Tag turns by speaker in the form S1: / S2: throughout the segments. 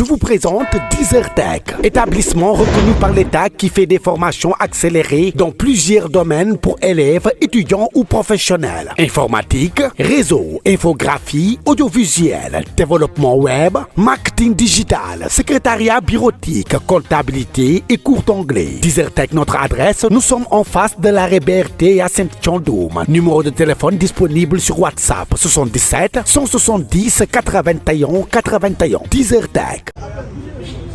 S1: Je vous présente Deezertech, établissement reconnu par l'État qui fait des formations accélérées dans plusieurs domaines pour élèves, étudiants ou professionnels. Informatique, réseau, infographie, audiovisuel, développement web, marketing digital, secrétariat bureautique, comptabilité et cours d'anglais. Deezertech, notre adresse, nous sommes en face de l'arrêt BRT à Saint-Thiandoum. Numéro de téléphone disponible sur WhatsApp 77 170 81 81. Deezertech.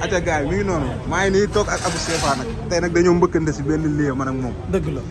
S2: ata gars yi mi ngi noonu maa ngi nii toog ak Abou Sefa nag tey nag dañoo mbëkkante si benn lii man ak moom.
S3: dëgg la.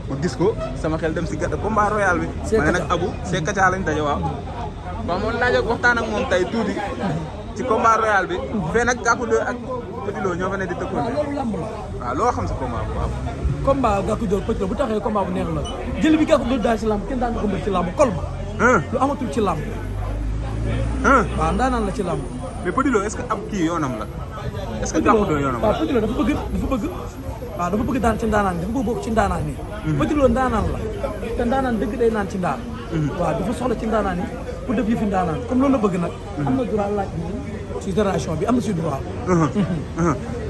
S2: ma gis ko sama xel dem si gàtt combat royal bi. ma ne nag Abou c'est Kacha lañ daje waaw. waaw moom laaj ak waxtaan ak moom tey tuuti ci combat royal bi. fee nag Gackou 2 ak Petit Lo ñoo fa ne di tëkkoon.
S3: waaw loolu lamb la.
S2: waaw loo xam si combat bu waaw.
S3: combat Gackou 2 Petit Lo bu taxee combat bu neex la jëli bi Gackou 2 daal si lamb kenn daan ko mbër ci lamb kol ma. lu amatul ci lamb. waaw ndaanaan la ci lamb.
S2: mais Petit Lo est-ce que ab kii yoonam la. est-ce que Gackou 2 yoonam la
S3: waaw Petit Lo dafa bëgg daan ci ndaanaan dafa bëgg bokk ci ndaanaan yi. Petit Lo ndaanaan la te ndaanaan dëgg day naan ci ndaan. waaw dafa soxla ci ndaanaan yi pour def yëfi ndaanaan comme loolu la bëgg nag. am na droit laaj ci génération bi am na si droit.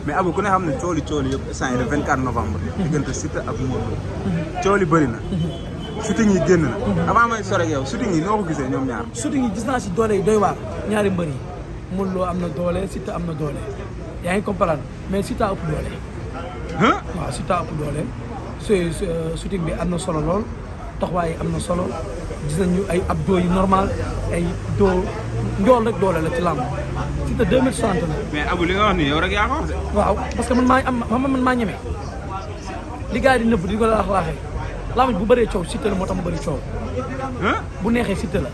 S2: mais Abou ku ne xam ne cooli yëpp instant yii le 24 novembre. diggante Siteu ak Modou Lo. cooli bëri na. shooting yi génn na. avant may sore ak yow shooting yi noo ko gisee ñoom ñaar.
S3: shooting yi gis naa si doole yi doy waar ñaari mbër yi Modou Lo am na doole Siteu am na doole yaa ngi comprendre mais Siteu ëpp doole. waaw Siteu ëpp doole shooting bi am na solo lool taxawaay am na solo gis nañu ay abdos yu normal ay doo njool rek doole la ci làmb Siteu 2 mètres 60 la.
S2: mais Abou li nga wax nii yow rek yaa ko wax de.
S3: waaw parce que man maa ñeme li gars yi di nëbb di ko laaxee làmb bu bëree coow Siteu la moo tax mu bëri coow. bu neexee Siteu la.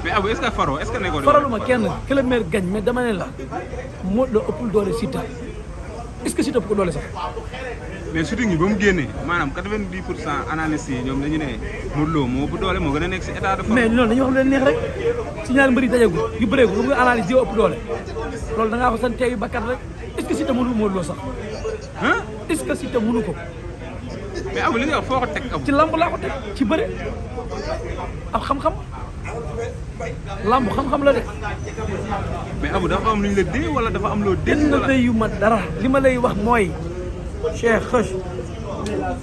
S2: mais Abou est-ce que faro est-ce que nekkoo.
S3: faraluma kenn que le maire gagne mais dama ne la Modou Lo ëppul doole Siteu est-ce que Siteu ëpp ko doole sax.
S2: mais shooting yi ba mu génnee maanaam 90% analystes yi ñoom dañu ne Modou Lo moo ëpp doole moo gën a nekk si état de forme.
S3: mais loolu dañuy wax lu leen neex rek si ñaari mbër yi dajagul yu bëreegul lu muy analyse di ëpp doole loolu da ngaa ko sant teeyu bakkat rek est-ce que Siteu mënul Modou Lo sax. est-ce que Siteu mënu ko.
S2: mais Abou li nga wax foo ko teg Abou.
S3: ci lamb laa ko teg ci bëre ak xam-xam lamb xam-xam la de.
S2: mais Abou dafa am lu ñu la dee wala dafa am loo dee.
S3: wala na yu ma dara li ma lay wax mooy Cheikh xëch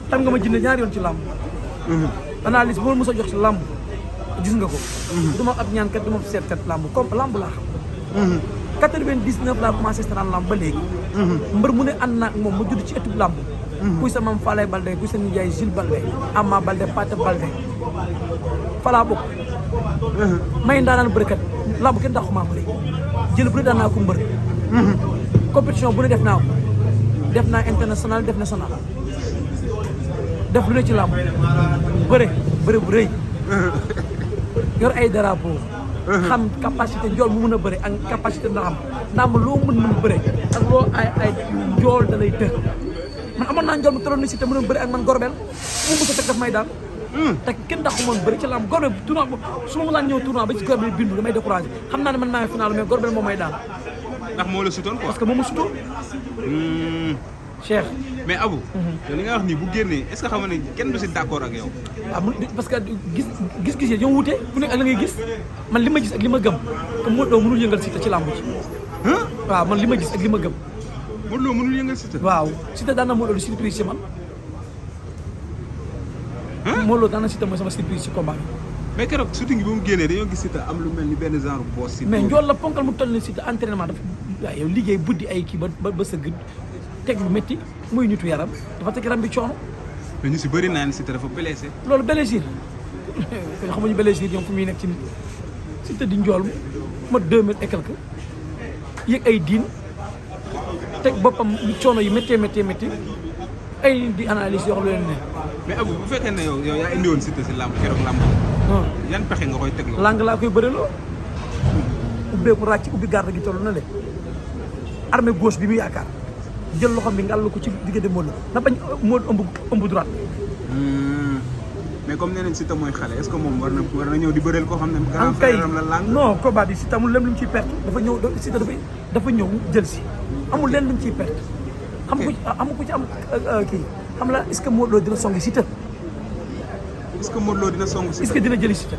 S3: tam nga ma jënd ñaari yoon ci lamb. analyse boo mos a jox ci lamb gis nga ko. du ma ab ñaankat du ma seetkat lamb comme lamb laa xam. 99 laa commencé seetaan lamb ba léegi. mbër mu ne ànd naa ak moom ma judd ci ëttub lamb. kuy sa maam Falaye Balde kuy sa nijaay Gilles Balde Ama Balde Pate Balde falaa bokk. may ndaanaan bërikat lamb kenn dàqu maa bëri jël bu ne daan naa ko mbër. compétition bu ne def naa ko def naa international def national def lu ne ci lamb bëre bu rëy yor ay drapeau xam capacité njool mu mën a bëre ak capacité ndax am loo mën bëre ak loo ay njool da lay të man amoon naa njool mu tolloon ni si te mën a bëre ak man gorbel mu mos a teg daf may daal. te kenn daxu moon bëri ci lamb gorbel tournoi su ma mësaan ñëw tournoi ba ci gorbel bindu damay découragé xam naa ne man maa ngi final mais gorbel moom may daal.
S2: ndax moo la sutoon quoi.
S3: parce que moom ma sutoon. Cheikh.
S2: mais Abou. li nga wax nii bu génnee est-ce que xam nga ne kenn du si d'accord ak yow.
S3: waaw parce que gis-gis yi ñoo wute ku nekk ak la ngay gis man li ma gis ak li ma gëm te Modou Lo mënul yëngal Siteu ci lamb ci. waaw man li ma gis ak li ma gëm.
S2: Modou Lo mënul yëngal Siteu.
S3: waaw Siteu daan na Modou Lo di surprise ci man. Modou Lo daan na Siteu mooy sama surprise ci combat bi.
S2: mais keroog shooting bi ba mu génnee dañoo gis Siteu am lu mel ni benn genre boss si.
S3: mais njool la ponkal mu toll ni Siteu entraînement dafa waaw yow liggéey buddi ay kii ba sëgg teg lu métti muy nitu yaram dafa teg yaram bi coono.
S2: mais ñu si bëri naan Siteu dafa blessé.
S3: loolu blessure kon xamuñu blessure ñoom fu muy nekk ci nit Siteu di njool ma 2 mètres et quelque yëg ay diin teg boppam coono yu méttee ay di analyse yoo xam leen ne.
S2: mais Abou bu fekkee ne yow yaa indi woon Siteu si làmb keroog làmb. yan pexe nga koy tegloo.
S3: lang laa koy bëreloo ubbeeku ràcc ubbi garde gi toll na le armée gauche bi mu yaakaar jël loxom bi ngàll ko ci diggante Modou na bañ Modou ëmb droite.
S2: mais comme nee nañ Siteu mooy xale est-ce que moom war na ñëw di bëreel koo xam ne.
S3: am kay non combat bi Siteu amul lenn lu mu ciy perte Siteu dafa ñëw jël si amul lenn lu mu ciy perte. xam ko ci am kii xam la est-ce que Modou Lo dina songi Siteu.
S2: est-ce que Modou Lo dina songi Siteu.
S3: est-ce que dina jëli Siteu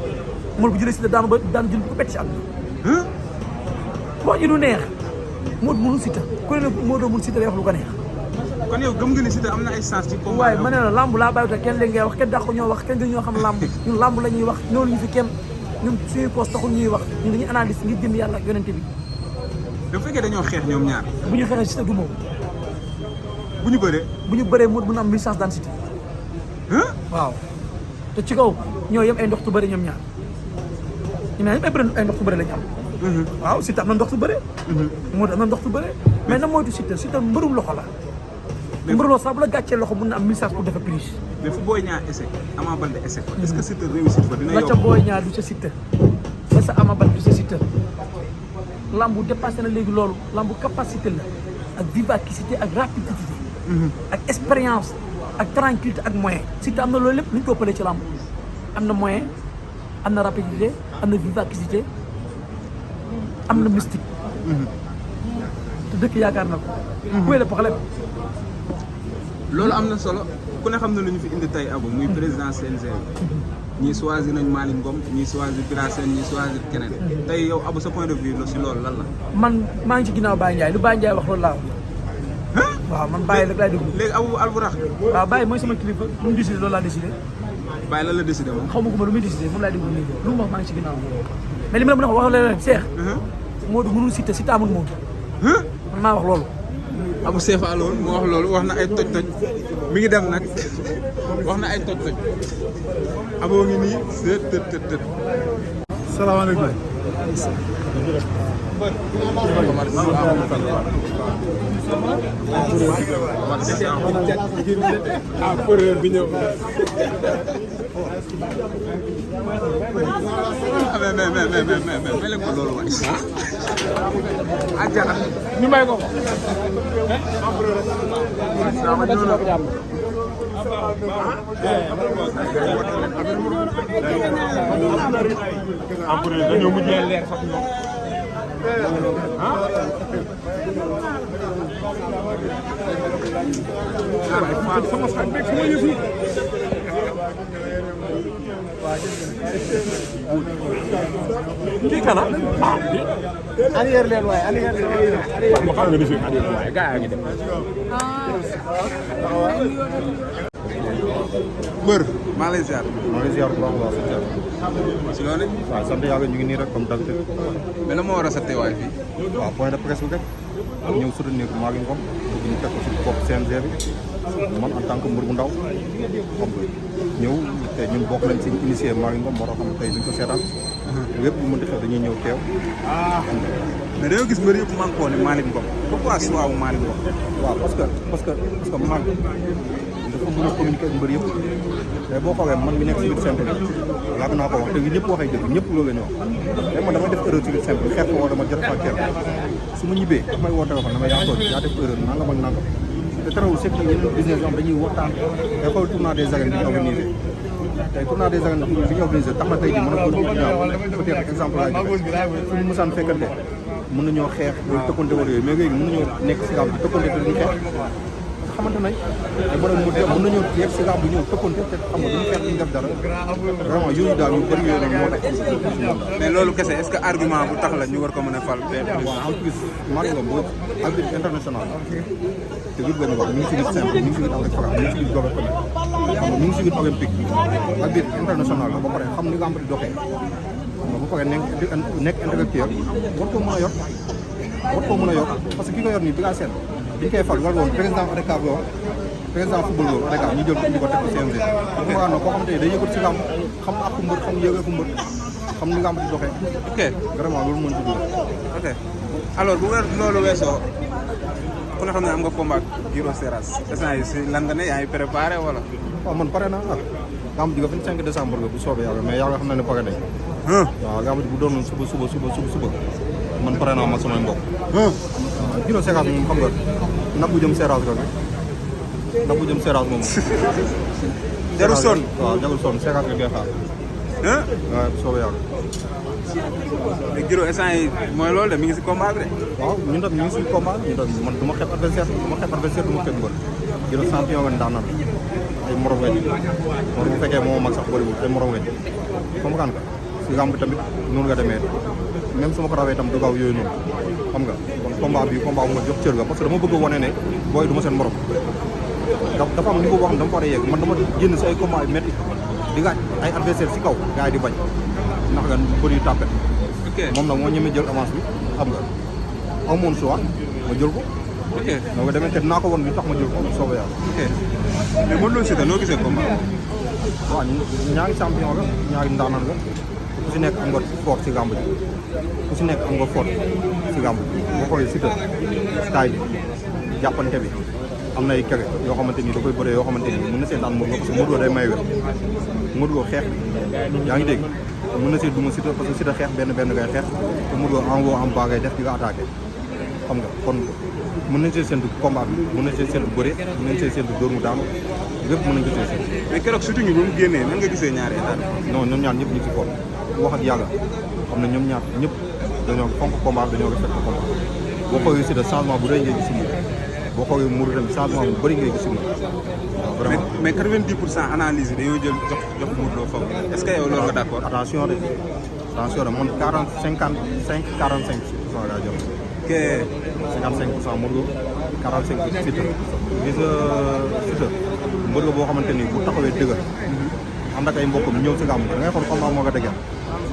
S3: Modou bu jëlee Siteu daan jël bu ko bett ci àdduna. wax ji du neex Modou mënul Siteu ku ne Modou mënul Siteu day wax lu ko neex.
S2: kon yow gëm nga ni Siteu am na ay chance ci combat.
S3: waaye ma ne la lamb laa bàyyi te kenn léegi ngay wax kenn dàqu ñoo wax kenn gën ñoo xam lamb ñun lamb la ñuy wax ñoolu ñu fi kenn ñun suñuy poste taxul ñuy wax ñun dañuy analyse ngir jëm yàlla ak yonente bi.
S2: dafa fekkee dañoo xeex ñoom ñaar.
S3: bu ñu xeexee Siteu du moom.
S2: bu ñu bëree.
S3: bu ñu bëree Modou mën a am 1000 chance daan Siteu. waaw te ci kaw ñoo yem ay ndox tu bëri ñoom ñaar ñu naan ay ndox tu bëri lañu am. waaw Siteu am na ndox tu bëri. Modou am na ndox tu bëri. mais na moytu Siteu mbërum loxo la. mbërum loxo sax bu la gàccee loxo mën na am 1000 chance pour defa prise.
S2: mais fu Boy Niang échec Ama Baldé échec est-ce que Siteu réussite fa dina
S3: la
S2: yomb.
S3: ca Boy Niang du ca Siteu ba sa Ama Baldé du ca Siteu lambu dépassé na léegi loolu lambu capacité la ak vivacité ak rapidité ak expérience ak tranquillité ak moyen Siteu am na loolu lépp lu ñu ko ëppalee ci lamb am na moyen am na rapidité am na vivacité am na mystique te dëkk yaakaar na ko kuy la paxale
S2: loolu am na solo ku ne xam na lu ñu fi indi tey Abou muy président CNG ñii choisir nañ Malick Ngom ñii choisir Bira Sène ñii choisir keneen tey yow Abou sa point de vue la si loolu lan la.
S3: man maa ngi ci ginnaaw Baye Ndiaye lu Baye Ndiaye wax loolu laa wax waaw man Baye rek laay déglu.
S2: léegi Abou Albourakh.
S3: waaw Baye mooy sama kilifa lu mu décidé loolu laa décidé.
S2: Baye lan la décidé moom.
S3: xaw ma ko ma lu muy décidé moom laay déglu nii lu mu wax maa ngi ci ginnaaw mais li ma la mën a wax leen Cheikh. Modou mënul Siteu Siteu amul Modou. man maa wax loolu.
S2: Abou Sefa loolu moo wax loolu wax na ay toj-toj mi ngi dem nag wax na ay toj-toj Abou ngi nii tët.
S4: salaamaaleykum. ah përër bi ñëw.
S2: mais leen ko loolu waay. ajjana
S3: ñu may ko.
S4: empereur dañoo mujjee leer sax ñoom. sama xarit rek sama yëf yi. kii kana
S3: arrière leen waaye arrière leen.
S4: ma xam nga ni fi arrière waaye gaa yaa ngi dem.
S2: mbër maa lay ziar.
S5: maa ngi ziar bu baax a baax.
S2: si loolu.
S5: waaw sant yàlla ñu ngi nii rek comme d'habitude.
S2: mais la moo war a sa teewaay fii.
S5: waaw point de presse bi rek ñëw soutenir ko Malick Ngom bëgg ñu teg ko ci bopp CNG bi man en tant que mbër bu ndaw xam nga ñëw te ñun bokk nañ ci initié Malick Ngom moo tax xam tey duñ ko seetaan. lépp lu mën di xew dañuy ñëw teew.
S2: mais dañoo gis mbër yëpp manqué ne Malick Ngom pourquoi choix wu Malick Ngom.
S5: waaw parce que Malick dafa mën a communiquer ak mbër yëpp mais boo xoolee man mi nekk ci biir simple bi yàgg naa ko wax te ñëpp waxee dëgg ñëpp loolu la ñu wax mais man damay def erreur ci biir simple bi xeex ko wala ma jot fa kenn su ma ñibbee daf may woo téléphone dama yaa toog yaa def erreur nangam ak nangam te terewul c'est que yeneen business yoo xam dañuy waxtaan day xool tournoi des arènes bi ñu organisé tey tournoi des arènes bi ñu organisé tax na tey jii mën a góor peut-être exemple laay joxe suñu mosaan fekkante mën nañoo xeex loolu tëkkante wala yooyu mais léegi mën nañoo nekk si gàmm bi tëkkante te duñu xeex xamante nañ te borom mu mën nañoo yegg si gàmm bu ñëw tëkkante te xam nga duñu xeex duñu def dara vraiment yooyu daal yu bëri yooyu nag moo tax
S2: mais loolu kese est-ce que argument bu tax la ñu war ko mën a fal.
S5: waaw en plus Malick Ngom boo arbitre international te biir benn wax ñu ngi si biir simple ñu ngi si biir avec Fra ñu ngi si biir doole tamit xam nga ñu ngi si biir olympique arbitre international la ba pare xam ni nga am di doxee xam nga ba pare nekk intellectuel war koo mën a yor parce que ki ko yor nii bi ngaa seet biñ koy fal war woon président ADCAR la woon président football la woon ADCAR ñu jël ko indi ko teg ko CNG bu ma noo koo xam te day yëngat si làmb xam ak mbër xam yëgee ko mbër xam ni nga am di doxee
S2: ok
S5: vraiment loolu mën ci dugal
S2: ok alors bu nga loolu weesoo ku ne xam ne am nga combat Guiro Seras instant yi si lan nga ne yaa ngi préparé wala.
S5: waaw man pare naa ah lamb ji nga 25 décembre la bu soobee yàlla mais yàlla xam na ne pare nañ waaw lamb ji bu doon suba man pare naa ma samay mbokk waaw Guiro Seras moom xam nga nag bu jëm Seras la rek nag bu jëm Seras moom
S2: jarul sonn
S5: waaw jarul sonn Seras nga koy xaar waaw bu soobee yàlla
S2: mais Guiro instant yi mooy loolu de mi ngi si combat bi de.
S5: waaw ñun tam ñu ngi suñu combat ñun tam man du ma xeeb adversaire du ma xeeb mbër Guiro champion nga daan ay morom nga bu fekkee moo mag sax bëriwul ay morom nga comprendre nga si lamb tamit noonu nga demee même su ma ko rawee tam du gaaw yooyu noonu xam nga kon combat bi combat bu ma jox cër ga parce que dama bëgg a wane ne booy du ma seen morom dafa am niveau boo xam ne dama fa war a yegg man dama génn si ay combat yu métti di gaaj ay adversaire si kaw gars yi di bañ ndax nga bëri yu tàppet moom nag moo ñemee jël avance bi xam nga amoon choix ma jël ko donc demee te dinaa ko won bi tax ma jël ko soobee yàlla
S2: mais Modou Lo Siteu noo gisee combat
S5: waaw ñaari champion la ñaari ndaanaan la ku si nekk am nga fort si gàmb ji ku si nekk am nga fort si gàmb boo xoolee Siteu style bi jàppante bi am na ay kege yoo xamante ni da koy bëree yoo xamante ni mën na see daan Modou Lo parce que Modou Lo day may wér Modou Lo xeex yaa ngi dégg mën na see duma Siteu parce que Siteu xeex benn ngay xeex te Modou Lo en haut en bas ngay def di nga attaqué xam nga kon mën nañ see séntu combat bi mën nañ see séntu bëre mën nañ see séntu dóor mu daanu lépp mën nañ ko see séntu.
S2: mais keroog surtout ñu ba mu génnee nan nga gisee ñaari état
S5: non ñoom ñaar ñëpp ñu ci fort wax ak yàlla xam ne ñoom ñaar ñëpp dañoo fonk combat dañoo respecté combat boo xoolee Siteu changement bu rëy ngay gis boo xoolee Modou tamit changement bu bëri ngay gis waaw vraiment.
S2: mais 90% analyse yi dañoo jël jox Modou Lo foofu est-ce que yow loolu nga d'accord.
S5: attention de man 45% laa jox.
S2: ok
S5: 55% Modou Lo 45% Siteu gis nga Siteu mbër boo xamante ni bu taxawee dëgër ànd ak ay mbokkam ñëw si gàmm da ngay xool combat moo ko dëgër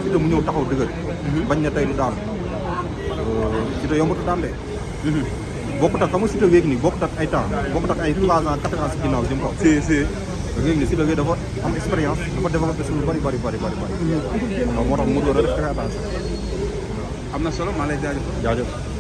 S5: Siteu mu ñëw taxaw dëgër bañ na tey du daanu Siteu yombatu daan de bokkut ak xam nga Siteu léegi nii bokkut ak ay temps bokkut ak ay 3 ans 4 ans si ginnaaw jëm kaw
S2: si
S5: léegi nii Siteu dafa am expérience dafa développé suñu bari moo tax Modou Lo def très attention
S2: am na solo maa lay jaajëfal